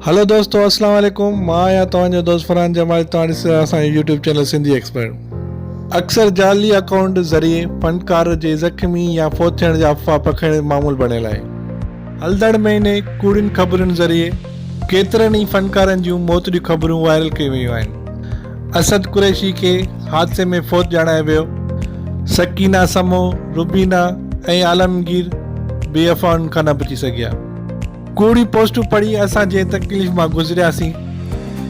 هلو دوستو اسلام عليڪم مان آهيان توهان جو دوست فرحان جمالي توهان ڏسي رهيا اسان جو يوٽيوب چينل سنڌي ايڪسپرٽ اڪثر جعلي اڪائونٽ ذريعي فنڪار جي زخمي يا فوت ٿيڻ جا افواهه پکيڙڻ معمول بڻيل آهي هلندڙ مهيني ڪوڙين خبرن ذريعي ڪيترن ئي فنڪارن جون موت جون خبرون وائرل ڪيون ويون آهن اسد قريشي کي حادثي ۾ فوت ڄاڻايو ويو سڪينا سمو روبينا ۽ عالمگير به افواهن کان نه بچي سگهيا. ڪوڙيون پوسٽون پڙهي اسان جنهن تڪليف مان گذرياسين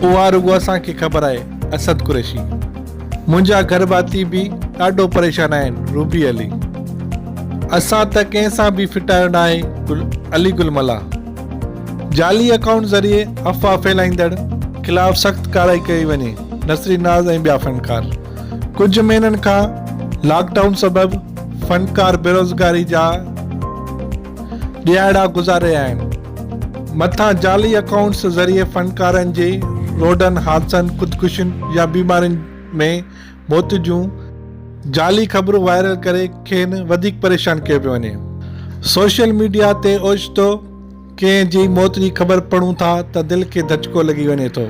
اها رڳو اسان کي خبر آهي، اسد قريشي. منهنجا گهرڀاتي به ڏاڍو پريشان آهن، روبي علي. اسان ته ڪنهن سان به ڦٽايو ناهي، علي گل ملاح. جعلي اڪائونٽ ذريعي افواهه ڦهلائيندڙ خلاف سخت ڪارروائي ڪئي وڃي، نسرين ناز ۽ ٻيا فنڪار. ڪجهه مهينن کان لاڪ ڊائون سبب فنڪار بيروزگاري جا ڏهاڙا گذاري رهيا آهن. مٿان جعلي اڪائونٽس ذريعي فنڪارن جي روڊن حادثن، خودڪشين يا بيمارين ۾ موت جون جعلي خبرون وائرل ڪري کين وڌيڪ پريشان ڪيو پيو وڃي. سوشل ميڊيا تي اوچتو ڪنهن جي موت جي خبر پڙهون ٿا ته دل کي ڌچڪو لڳي وڃي ٿو.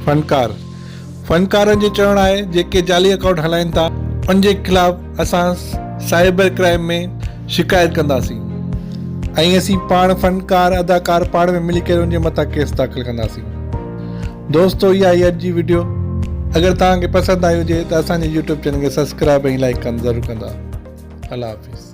فنڪار فنڪارن جو چوڻ آهي جيڪي جعلي اڪائونٽ هلائين ٿا ان جي خلاف اسان سائبر ڪرائم ۾ شڪايت ڪنداسين ۽ اسين پاڻ فنڪار اداڪار پاڻ ۾ ملي ڪري ان جي مٿان ڪيس داخل ڪنداسين دوستو اها آهي اڄ جي وڊيو اگر توهان کي پسند آئي هجي ته اسان جي يوٽيوب چينل کي سبسڪرائب ۽ لائڪ ڪن ضرور ڪندا الله حافظ.